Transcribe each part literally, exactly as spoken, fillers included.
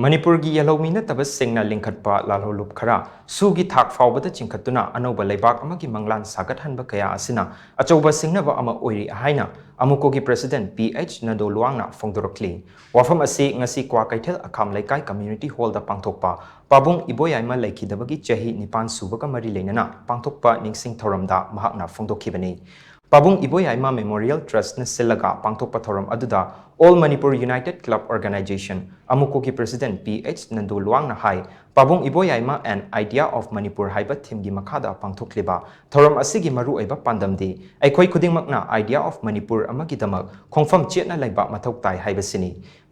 ꯃꯅꯤꯄꯨꯔꯒꯤ ꯌꯦꯜꯍꯧꯃꯤ ꯅꯠꯇꯕꯁꯤꯡꯅ ꯂꯤꯡꯈꯠꯄ ꯂꯥꯜꯍꯧꯂꯨꯞ ꯈꯔ ꯁꯨꯒꯤ ꯊꯥꯛ ꯐꯥꯎꯕꯗ ꯆꯤꯡꯈꯠꯇꯨꯅ ꯑꯅꯧꯕ ꯂꯩꯕꯥꯛ ꯑꯃꯒꯤ ꯃꯪꯂꯥꯟ ꯁꯥꯒꯠꯍꯟꯕ ꯀꯌꯥ ꯑꯁꯤꯅ ꯑꯆꯧꯕ ꯁꯤꯡꯅꯕ ꯑꯃ ꯑꯣꯏꯔꯤ ꯍꯥꯏꯅ ꯑꯃꯨꯀꯣꯒꯤ President P H ꯅꯗꯣ ꯂꯨꯋꯥꯡꯅ ꯐꯣꯡꯗꯣꯔꯛꯂꯤ꯫ ꯋꯥꯐꯝ ꯑꯁꯤ ꯉꯁꯤ ꯀ꯭ꯋꯥꯀꯩꯊꯦꯜ ꯑꯈꯥꯝ ꯂꯩꯀꯥꯏ Community Hallꯗ ꯄꯥꯡꯊꯣꯛꯄ ꯄꯥꯕꯨꯡ ꯏꯕꯣꯌꯥꯏꯃ ꯂꯩꯈꯤꯗꯕꯒꯤ ꯆꯍꯤ ꯅꯤꯄꯥꯟ ꯁꯨꯕꯒ ꯃꯔꯤ ꯂꯩꯅꯅ ꯄꯥꯡꯊꯣꯛꯄ ꯅꯤꯡꯁꯤꯡ ꯊꯧꯔꯝꯗ ꯃꯍꯥꯛꯅ ꯐꯣꯡꯗꯣꯛꯈꯤꯕꯅꯤ꯫ ꯄꯥꯕꯨꯡ ꯏꯕꯣꯌꯥꯏꯃ Memorial Trustꯅ ꯁꯤꯜꯂꯒ ꯄꯥꯡꯊꯣꯛꯄ ꯊꯧꯔꯝ ꯑꯗꯨꯗ All Manipur United Club Organization, ꯑꯃꯨꯀꯣꯒꯤ President P H ꯅꯟꯗꯨ ꯂꯨꯋꯥꯡꯅ ꯍꯥꯏ, ꯄꯥꯕꯨꯡ ꯏꯕꯣꯌꯥꯏꯃ An Idea of Manipur ꯍꯥꯏꯕ themeꯒꯤ ꯃꯈꯥꯗ ꯄꯥꯡꯊꯣꯛꯂꯤꯕ ꯊꯧꯔꯝ ꯑꯁꯤꯒꯤ ꯃꯔꯨꯑꯣꯏꯕ ꯄꯥꯟꯗꯝꯗꯤ ꯑꯩꯈꯣꯏ ꯈꯨꯗꯤꯡꯃꯛꯅ Idea of Manipur ꯑꯃꯒꯤꯗꯃꯛ ꯈꯣꯡꯐꯝ ꯆꯦꯠꯅ ꯂꯩꯕ ꯃꯊꯧ ꯇꯥꯏ ꯍꯥꯏꯕꯁꯤꯅꯤ꯫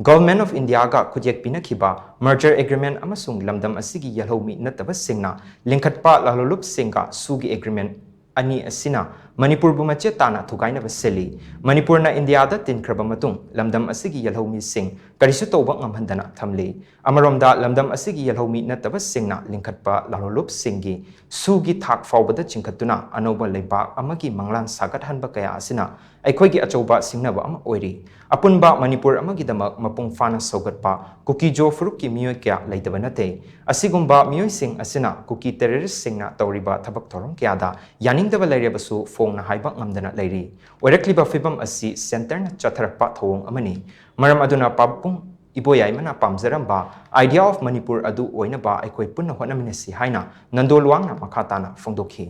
Government of Indiaꯒ ꯈꯨꯠꯌꯦꯛ ꯄꯤꯅꯈꯤꯕ Merger Agreement ꯑꯃꯁꯨꯡ ꯂꯝꯗꯝ ꯑꯁꯤꯒꯤ ꯌꯦꯜꯍꯧꯃꯤ ꯅꯠꯇꯕꯁꯤꯡꯅ ꯂꯤꯡꯈꯠꯄ ꯂꯥꯜꯍꯧꯂꯨꯞꯁꯤꯡꯒ ꯁꯨꯒꯤ Agreement ꯑꯅꯤ ꯑꯁꯤꯅ ꯃꯅꯤꯄꯨꯔꯕꯨ ꯃꯆꯦꯠ ꯇꯥꯅ ꯊꯨꯒꯥꯏꯅꯕ ꯁꯤꯜꯂꯤ꯫ ꯃꯅꯤꯄꯨꯔꯅ ꯏꯟꯗꯤꯌꯥꯗ ꯇꯤꯟꯈ꯭ꯔꯕ ꯃꯇꯨꯡ ꯂꯝꯗꯝ ꯑꯁꯤꯒꯤ ꯌꯦꯜꯍꯧꯃꯤꯁꯤꯡ ꯀꯔꯤꯁꯨ ꯇꯧꯕ ꯉꯝꯍꯟꯗꯅ ꯊꯝꯂꯤ꯫ ꯑꯃꯔꯣꯝꯗ ꯂꯝꯗꯝ ꯑꯁꯤꯒꯤ ꯌꯦꯜꯍꯧꯃꯤ ꯅꯠꯇꯕꯁꯤꯡꯅ ꯂꯤꯡꯈꯠꯄ ꯂꯥꯜꯍꯧꯂꯨꯞꯁꯤꯡꯒꯤ ꯁꯨꯒꯤ ꯊꯥꯛ ꯐꯥꯎꯕꯗ ꯆꯤꯡꯈꯠꯇꯨꯅ ꯑꯅꯧꯕ ꯂꯩꯕꯥꯛ ꯑꯃꯒꯤ ꯃꯪꯂꯥꯟ ꯁꯥꯒꯠꯍꯟꯕ ꯀꯌꯥ ꯑꯁꯤꯅ ꯑꯩꯈꯣꯏꯒꯤ ꯑꯆꯧꯕ ꯁꯤꯡꯅꯕ ꯑꯃ ꯑꯣꯏꯔꯤ꯫ ꯑꯄꯨꯟꯕ ꯃꯅꯤꯄꯨꯔ ꯑꯃꯒꯤꯗꯃꯛ ꯃꯄꯨꯡ ꯐꯥꯅ ꯁꯧꯒꯠꯄ ꯀꯨꯀꯤ-ꯖꯣ ꯐꯨꯔꯨꯞꯀꯤ ꯃꯤꯑꯣꯏ ꯀꯌꯥ ꯂꯩꯇꯕ ꯅꯠꯇꯦ꯫ ꯑꯁꯤꯒꯨꯝꯕ ꯃꯤꯑꯣꯏꯁꯤꯡ ꯑꯁꯤꯅ ꯀꯨꯀꯤ terroristꯁꯤꯡꯅ ꯇꯧꯔꯤꯕ ꯊꯕꯛ ꯊꯧꯔꯝ ꯀꯌꯥꯗ ꯌꯥꯅꯤꯡꯗꯕ ꯂꯩꯔꯕꯁꯨ ꯐꯣꯡꯅ ꯍꯥꯏꯕ ꯉꯝꯗꯅ ꯂꯩꯔꯤ꯫ ꯑꯣꯏꯔꯛꯂꯤꯕ ꯐꯤꯕꯝ ꯑꯁꯤ centreꯅ ꯆꯠꯊꯔꯛꯄ ꯊꯧꯑꯣꯡ ꯑꯃꯅꯤ꯫ ꯃꯔꯝ ꯑꯗꯨꯅ ꯄꯥꯕꯨꯡ ꯏꯕꯣꯌꯥꯏꯃꯅ ꯄꯥꯝꯖꯔꯝꯕ Idea of Manipur ꯑꯗꯨ ꯑꯣꯏꯅꯕ ꯑꯩꯈꯣꯏ ꯄꯨꯟꯅ ꯍꯣꯠꯅꯃꯤꯟꯅꯁꯤ ꯍꯥꯏꯅ ꯅꯟꯗꯣ ꯂꯨꯋꯥꯡꯅ ꯃꯈꯥ ꯇꯥꯅ ꯐꯣꯡꯗꯣꯛꯈꯤ꯫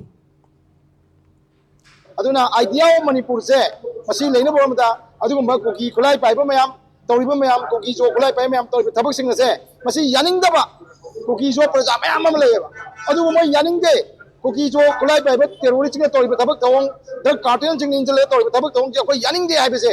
ꯑꯗꯨꯅ Idea of Manipurꯁꯦ ꯃꯁꯤ ꯂꯩꯅꯕ ꯍꯣꯠꯅꯕꯗ ꯑꯗꯨꯒꯨꯝꯕ ꯀꯨꯀꯤ ꯈꯨꯠꯂꯥꯏ ꯄꯥꯏꯕ ꯃꯌꯥꯝ ꯇꯧꯔꯤꯕ ꯃꯌꯥꯝ, ꯀꯨꯀꯤ-ꯖꯣ ꯈꯨꯠꯂꯥꯏ ꯄꯥꯏꯕ ꯃꯌꯥꯝ ꯇꯧꯔꯤꯕ ꯊꯕꯛꯁꯤꯡ ꯑꯁꯦ ꯃꯁꯤ ꯌꯥꯅꯤꯡꯗꯕ ꯀꯨꯀꯤ-ꯖꯣ ꯄ꯭ꯔꯖꯥ ꯃꯌꯥꯝ ꯑꯃ ꯂꯩꯌꯦꯕ꯫ ꯑꯗꯨꯕꯨ ꯃꯣꯏ ꯌꯥꯅꯤꯡꯗꯦ꯫ ꯀꯨꯀꯤ-ꯖꯣ ꯈꯨꯠꯂꯥꯏ ꯄꯥꯏꯕ terroristꯁꯤꯡꯅ ꯇꯧꯔꯤꯕ ꯊꯕꯛ ꯊꯧꯑꯣꯡ, drug cartelꯁꯤꯡꯅ ꯏꯟꯁꯤꯜꯂꯒ ꯇꯧꯔꯤꯕ ꯊꯕꯛ ꯊꯧꯑꯣꯡꯁꯦ ꯑꯩꯈꯣꯏ ꯌꯥꯅꯤꯡꯗꯦ ꯍꯥꯏꯕꯁꯦ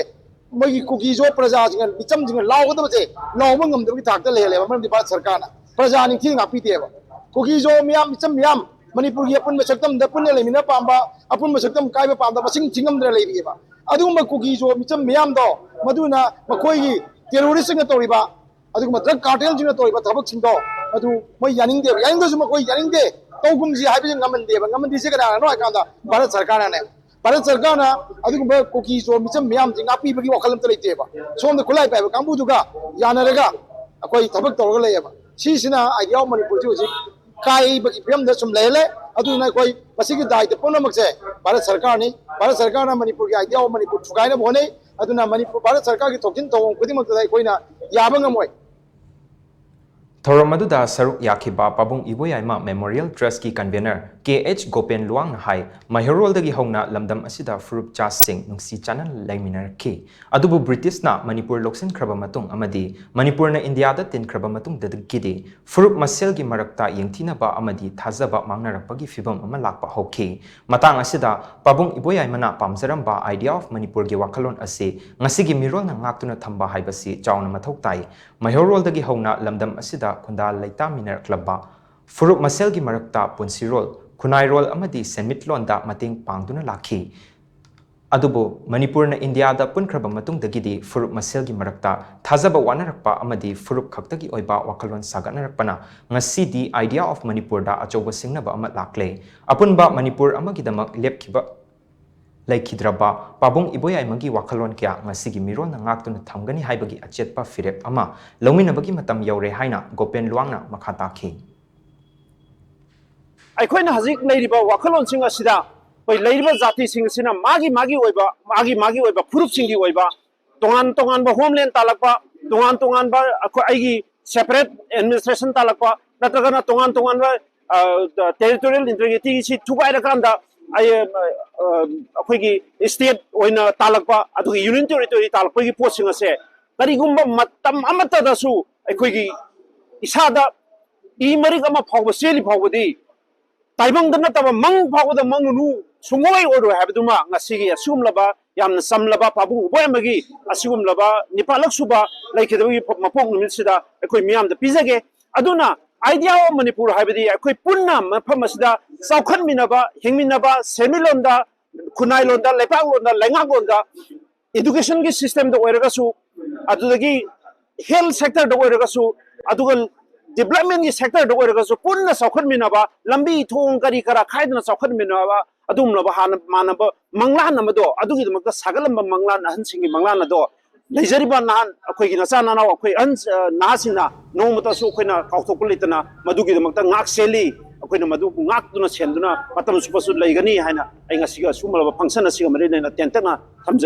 ꯃꯣꯏꯒꯤ ꯀꯨꯀꯤ-ꯖꯣ ꯄ꯭ꯔꯖꯥꯁꯤꯡꯅ, ꯃꯤꯆꯝꯁꯤꯡꯅ ꯂꯥꯎꯒꯗꯕꯁꯦ ꯂꯥꯎꯕ ꯉꯝꯗꯕꯒꯤ ꯊꯥꯛꯇ ꯂꯩꯍꯜꯂꯦꯕ꯫ ꯃꯔꯝꯗꯤ ꯚꯥꯔꯠ ꯁꯔꯀꯥꯔꯅ ꯄ꯭ꯔꯖꯥ ꯅꯤꯡꯊꯤꯅ ꯉꯥꯛꯄꯤꯗꯦꯕ꯫ ꯀꯨꯀꯤ-ꯖꯣ ꯃꯤꯌꯥꯝ, ꯃꯤꯆꯝ ꯃꯤꯌꯥꯝ ꯃꯅꯤꯄꯨꯔꯒꯤ ꯑꯄꯨꯟꯕ ꯁꯛꯇꯝꯗ ꯄꯨꯟꯅ ꯂꯩꯃꯤꯟꯅ ꯄꯥꯝꯕ, ꯑꯄꯨꯟꯕ ꯁꯛꯇꯝ ꯀꯥꯏꯕ ꯄꯥꯝꯗꯕ ꯃꯁꯤꯡ ꯊꯤꯉꯝꯗꯅ ꯂꯩꯔꯤꯑꯕ꯫ ꯑꯗꯨꯒꯨꯝꯕ ꯀꯨꯀꯤ-ꯖꯣ ꯃꯤꯆꯝ ꯃꯤꯌꯥꯝꯗꯣ, ꯃꯗꯨꯅ ꯃꯈꯣꯏꯒꯤ terroristꯁꯤꯡꯅ ꯇꯧꯔꯤꯕ, ꯑꯗꯨꯒꯨꯝꯕ drug cartelꯁꯤꯡꯅ ꯇꯧꯔꯤꯕ ꯊꯕꯛꯁꯤꯡꯗꯣ ꯃꯗꯨ ꯃꯣꯏ ꯌꯥꯅꯤꯡꯗꯦꯕ꯫ ꯌꯥꯅꯤꯡꯗ꯭ꯔꯁꯨ ꯃꯈꯣꯏ ꯌꯥꯅꯤꯡꯗꯦ, ꯇꯧꯒꯨꯝꯁꯤ ꯍꯥꯏꯕꯁꯤ ꯉꯝꯍꯟꯗꯦꯕ꯫ ꯉꯝꯍꯟꯗ꯭ꯔꯤꯁꯦ ꯀꯅꯥꯅꯅꯣ ꯍꯥꯏ ꯀꯥꯟꯗ ꯚꯥꯔꯠ ꯁꯔꯀꯥꯔꯅꯅꯦ꯫ ꯚꯥꯔꯠ ꯁꯔꯀꯥꯔꯅ ꯑꯗꯨꯒꯨꯝꯕ ꯀꯨꯀꯤ-ꯖꯣ ꯃꯤꯆꯝ ꯃꯤꯌꯥꯝꯁꯤ ꯉꯥꯛꯄꯤꯕꯒꯤ ꯋꯥꯈꯜ ꯑꯝꯇ ꯂꯩꯇꯦꯕ꯫ ꯁꯣꯝꯗ ꯈꯨꯠꯂꯥꯏ ꯄꯥꯏꯕ ꯀꯥꯡꯕꯨꯗꯨꯒ ꯌꯥꯅꯔꯒ ꯑꯩꯈꯣꯏ ꯊꯕꯛ ꯇꯧꯔꯒ ꯂꯩꯌꯦꯕ꯫ ꯁꯤꯁꯤꯅ Idea of ꯃꯅꯤꯄꯨꯔꯁꯤ ꯍꯧꯖꯤꯛ ꯀꯥꯏꯕꯒꯤ ꯐꯤꯕꯝꯗ ꯁꯨꯝ ꯂꯩꯔ ꯂꯩ꯫ ꯑꯗꯨꯗꯨꯅ ꯑꯩꯈꯣꯏ ꯃꯁꯤꯒꯤ ꯗꯥꯏꯇ ꯄꯨꯝꯅꯃꯛꯁꯦ ꯚꯥꯔꯠ ꯁꯔꯀꯥꯔꯅꯤ꯫ ꯚꯥꯔꯠ ꯁꯔꯀꯥꯔꯅ ꯃꯅꯤꯄꯨꯔꯒꯤ Idea of ꯃꯅꯤꯄꯨꯔ ꯊꯨꯒꯥꯏꯅꯕ ꯍꯣꯠꯅꯩ꯫ ꯑꯗꯨꯅ ꯃꯅꯤꯄꯨꯔ, ꯚꯥꯔꯠ ꯁꯔꯀꯥꯔꯒꯤ ꯊꯣꯛꯁꯤꯟ ꯊꯧꯑꯣꯡ ꯈꯨꯗꯤꯡꯃꯛꯇꯗ ꯑꯩꯈꯣꯏꯅ ꯌꯥꯕ ꯉꯝꯃꯣꯏ꯫ ꯊꯧꯔꯝ ꯑꯗꯨꯗ ꯁꯔꯨꯛ ꯌꯥꯈꯤꯕ ꯄꯥꯕꯨꯡ ꯏꯕꯣꯌꯥꯏꯃ Memorial Trustꯀꯤ convenor K H ꯒꯣꯄꯦꯟ ꯂꯨꯋꯥꯡꯅ ꯍꯥꯏ, ꯃꯩꯍꯧꯔꯣꯜꯗꯒꯤ ꯍꯧꯅ ꯂꯝꯗꯝ ꯑꯁꯤꯗ ꯐꯨꯔꯨꯞ ꯆꯥꯁꯤꯡ ꯅꯨꯡꯁꯤ ꯆꯥꯟꯅꯅ ꯂꯩꯃꯤꯟꯅꯔꯛꯈꯤ꯫ ꯑꯗꯨꯕꯨ ꯕ꯭ꯔꯤꯇꯤꯁꯅ ꯃꯅꯤꯄꯨꯔ ꯂꯧꯁꯤꯟꯈ꯭ꯔꯕ ꯃꯇꯨꯡ ꯑꯃꯗꯤ ꯃꯅꯤꯄꯨꯔꯅ ꯏꯟꯗꯤꯌꯥꯗ ꯇꯤꯟꯈ꯭ꯔꯕ ꯃꯇꯨꯡꯗꯒꯤꯗꯤ ꯐꯨꯔꯨꯞ ꯃꯁꯦꯜꯒꯤ ꯃꯔꯛꯇ ꯌꯦꯡꯊꯤꯅꯕ ꯑꯃꯗꯤ ꯊꯥꯖꯕ ꯃꯥꯡꯅꯔꯛꯄꯒꯤ ꯐꯤꯚꯝ ꯑꯃ ꯂꯥꯛꯄ ꯍꯧꯈꯤ꯫ ꯃꯇꯥꯡ ꯑꯁꯤꯗ ꯄꯥꯕꯨꯡ ꯏꯕꯣꯌꯥꯏꯃꯅ ꯄꯥꯝꯖꯔꯝꯕ Idea of ꯃꯅꯤꯄꯨꯔꯒꯤ ꯋꯥꯈꯜꯂꯣꯟ ꯑꯁꯤ ꯉꯁꯤꯒꯤ ꯃꯤꯔꯣꯜꯅ ꯉꯥꯛꯇꯨꯅ ꯊꯝꯕ ꯍꯥꯏꯕꯁꯤ ꯆꯥꯎꯅ ꯃꯊꯧ ꯇꯥꯏ꯫ ꯃꯩꯍꯧꯔꯣꯜꯗꯒꯤ ꯍꯧꯅ ꯂꯝꯗꯝ ꯑꯁꯤꯗ ꯈꯨꯟꯗꯥ ꯂꯩꯇꯥꯃꯤꯟꯅꯔꯛꯂꯕ ꯐꯨꯔꯨꯞ ꯃꯁꯦꯜꯒꯤ ꯃꯔꯛꯇ ꯄꯨꯟꯁꯤꯔꯣꯜ, ꯈꯨꯟꯅꯥꯏꯔꯣꯜ ꯑꯃꯗꯤ ꯁꯦꯟꯃꯤꯠꯂꯣꯟꯗ ꯃꯇꯦꯡ ꯄꯥꯡꯗꯨꯅ ꯂꯥꯛꯈꯤ꯫ ꯑꯗꯨꯕꯨ ꯃꯅꯤꯄꯨꯔꯅ ꯏꯟꯗꯤꯌꯥꯗ ꯄꯨꯟꯈ꯭ꯔꯕ ꯃꯇꯨꯡꯗꯒꯤꯗꯤ ꯐꯨꯔꯨꯞ ꯃꯁꯦꯜꯒꯤ ꯃꯔꯛꯇ ꯊꯥꯖꯕ ꯋꯥꯅꯔꯛꯄ ꯑꯃꯗꯤ ꯐꯨꯔꯨꯞ ꯈꯛꯇꯒꯤ ꯑꯣꯏꯕ ꯋꯥꯈꯜꯂꯣꯟ ꯁꯥꯒꯠꯅꯔꯛꯄꯅ ꯉꯁꯤꯗꯤ Idea of ꯃꯅꯤꯄꯨꯔꯗ ꯑꯆꯧꯕ ꯁꯤꯡꯅꯕ ꯑꯃ ꯂꯥꯛꯂꯦ꯫ ꯑꯄꯨꯟꯕ ꯃꯅꯤꯄꯨꯔ ꯑꯃꯒꯤꯗꯃꯛ ꯂꯦꯞꯈꯤꯕ ꯂꯩꯈꯤꯗ꯭ꯔꯕ ꯄꯥꯕꯨꯡ ꯏꯕꯣꯌꯥꯏꯃꯒꯤ ꯋꯥꯈꯜꯂꯣꯟ ꯀꯌꯥ ꯉꯁꯤꯒꯤ ꯃꯤꯔꯣꯜꯅ ꯉꯥꯛꯇꯨꯅ ꯊꯝꯒꯅꯤ ꯍꯥꯏꯕꯒꯤ ꯑꯆꯦꯠꯄ ꯐꯤꯔꯦꯞ ꯑꯃ ꯂꯧꯃꯤꯟꯅꯕꯒꯤ ꯃꯇꯝ ꯌꯧꯔꯦ ꯍꯥꯏꯅ ꯒꯣꯄꯦꯟ ꯂꯨꯋꯥꯡꯅ ꯃꯈꯥ ꯇꯥꯈꯤ꯫ ꯑꯩꯈꯣꯏꯅ ꯍꯧꯖꯤꯛ ꯂꯩꯔꯤꯕ ꯋꯥꯈꯜꯂꯣꯟꯁꯤꯡ ꯑꯁꯤꯗ ꯑꯩꯈꯣꯏ ꯂꯩꯔꯤꯕ ꯖꯥꯇꯤꯁꯤꯡ ꯑꯁꯤꯅ ꯃꯥꯒꯤ ꯃꯥꯒꯤ ꯑꯣꯏꯕ, ꯃꯥꯒꯤ ꯃꯥꯒꯤ ꯑꯣꯏꯕ ꯐꯨꯔꯨꯞꯁꯤꯡꯒꯤ ꯑꯣꯏꯕ ꯇꯣꯉꯥꯟ ꯇꯣꯉꯥꯟꯕ homeland ꯇꯥꯜꯂꯛꯄ, ꯇꯣꯉꯥꯟ ꯇꯣꯉꯥꯟꯕ ꯑꯩꯈꯣꯏ, ꯑꯩꯒꯤ separate administration ꯇꯥꯜꯂꯛꯄ, ꯅꯠꯇ꯭ꯔꯒꯅ ꯇꯣꯉꯥꯟ ꯇꯣꯉꯥꯟꯕ, ꯑ, territorial integrityꯁꯤ ꯊꯨꯒꯥꯏꯔꯀꯥꯟꯗ ꯑꯩ, ꯑ, ꯑꯩꯈꯣꯏꯒꯤ state ꯑꯣꯏꯅ ꯇꯥꯜꯂꯛꯄ, ꯑꯗꯨꯒ union territory ꯇꯥꯜꯂꯛꯄꯒꯤ ꯄꯣꯠꯁꯤꯡ ꯑꯁꯦ ꯀꯔꯤꯒꯨꯝꯕ ꯃꯇꯝ ꯑꯃꯠꯇꯗꯁꯨ ꯑꯩꯈꯣꯏꯒꯤ ꯏꯁꯥꯗ ꯏ ꯃꯔꯤꯛ ꯑꯃ ꯐꯥꯎꯕ ꯆꯦꯜꯂꯤ ꯐꯥꯎꯕꯗꯤ ꯇꯥꯏꯕꯪꯗ ꯅꯠꯇꯕ ꯃꯪ ꯐꯥꯎꯕꯗ ꯃꯪꯉꯨꯅꯨ, ꯁꯨꯡꯑꯣꯏ ꯑꯣꯏꯔꯣꯏ ꯍꯥꯏꯕꯗꯨꯃ ꯉꯁꯤꯒꯤ ꯑꯁꯤꯒꯨꯝꯂꯕ ꯌꯥꯝꯅ ꯆꯝꯂꯕ ꯄꯥꯕꯨꯡ ꯏꯕꯣꯌꯥꯏꯃꯒꯤ ꯑꯁꯤꯒꯨꯝꯂꯕ ꯅꯤꯄꯥꯜꯂꯛ ꯁꯨꯕ ꯂꯩꯈꯤꯗꯕꯒꯤ ꯃꯄꯣꯛ ꯅꯨꯃꯤꯠꯁꯤꯗ ꯑꯩꯈꯣꯏ ꯃꯤꯌꯥꯝꯗ ꯄꯤꯖꯒꯦ꯫ ꯑꯗꯨꯅ Idea of ꯃꯅꯤꯄꯨꯔ ꯍꯥꯏꯕꯗꯤ ꯑꯩꯈꯣꯏ ꯄꯨꯟꯅ ꯃꯐꯝ ꯑꯁꯤꯗ ꯆꯥꯎꯈꯠꯃꯤꯟꯅꯕ, ꯍꯤꯡꯃꯤꯟꯅꯕ, ꯁꯦꯟꯃꯤꯠꯂꯣꯟꯗ, ꯈꯨꯟꯅꯥꯏꯂꯣꯟꯗ, ꯂꯩꯄꯥꯛꯂꯣꯟꯗ, ꯂꯩꯉꯥꯛꯂꯣꯟꯗ, educationꯒꯤ systemꯗ ꯑꯣꯏꯔꯒꯁꯨ, ꯑꯗꯨꯗꯒꯤ health sectorꯗ ꯑꯣꯏꯔꯒꯁꯨ, ꯑꯗꯨꯒ developmentꯀꯤ sectorꯗ ꯑꯣꯏꯔꯒꯁꯨ ꯄꯨꯟꯅ ꯆꯥꯎꯈꯠꯃꯤꯟꯅꯕ, ꯂꯝꯕꯤ ꯊꯣꯡ ꯀꯔꯤ ꯀꯔꯥ ꯈꯥꯏꯗꯅ ꯆꯥꯎꯈꯠꯃꯤꯟꯅꯕ, ꯑꯗꯨꯒꯨꯝꯂꯕ ꯍꯥꯟꯅ ꯃꯥꯟꯅꯕ ꯃꯪꯂꯥꯟ ꯑꯃꯗꯣ, ꯑꯗꯨꯒꯤꯗꯃꯛꯇ ꯁꯥꯒꯠꯂꯝꯕ ꯃꯪꯂꯥꯟ, ꯑꯍꯟꯁꯤꯡꯒꯤ ꯃꯪꯂꯥꯟ ꯑꯗꯣ ꯂꯩꯖꯔꯤꯕ ꯅꯍꯥꯟ ꯑꯩꯈꯣꯏꯒꯤ ꯅꯆꯥ ꯅꯅꯥꯎ ꯑꯩꯈꯣꯏ ꯑꯍꯟ, ꯑ, ꯅꯍꯥꯁꯤꯡꯅ ꯅꯣꯡꯃꯇꯁꯨ ꯑꯩꯈꯣꯏꯅ ꯀꯥꯎꯊꯣꯛꯄ ꯂꯩꯇꯅ ꯃꯗꯨꯒꯤꯗꯃꯛꯇ ꯉꯥꯛ ꯁꯦꯜꯂꯤ꯫ ꯑꯩꯈꯣꯏꯅ ꯃꯗꯨꯕꯨ ꯉꯥꯛꯇꯨꯅ ꯁꯦꯟꯗꯨꯅ ꯃꯇꯝ ꯆꯨꯞꯄꯁꯨ ꯂꯩꯒꯅꯤ ꯍꯥꯏꯅ ꯑꯩ ꯉꯁꯤꯒ ꯁꯨꯝꯂꯕ function ꯑꯁꯤꯒ ꯃꯔꯤ ꯂꯩꯅ ꯇꯦꯟꯇꯛꯅ ꯊꯝꯖꯒꯦ꯫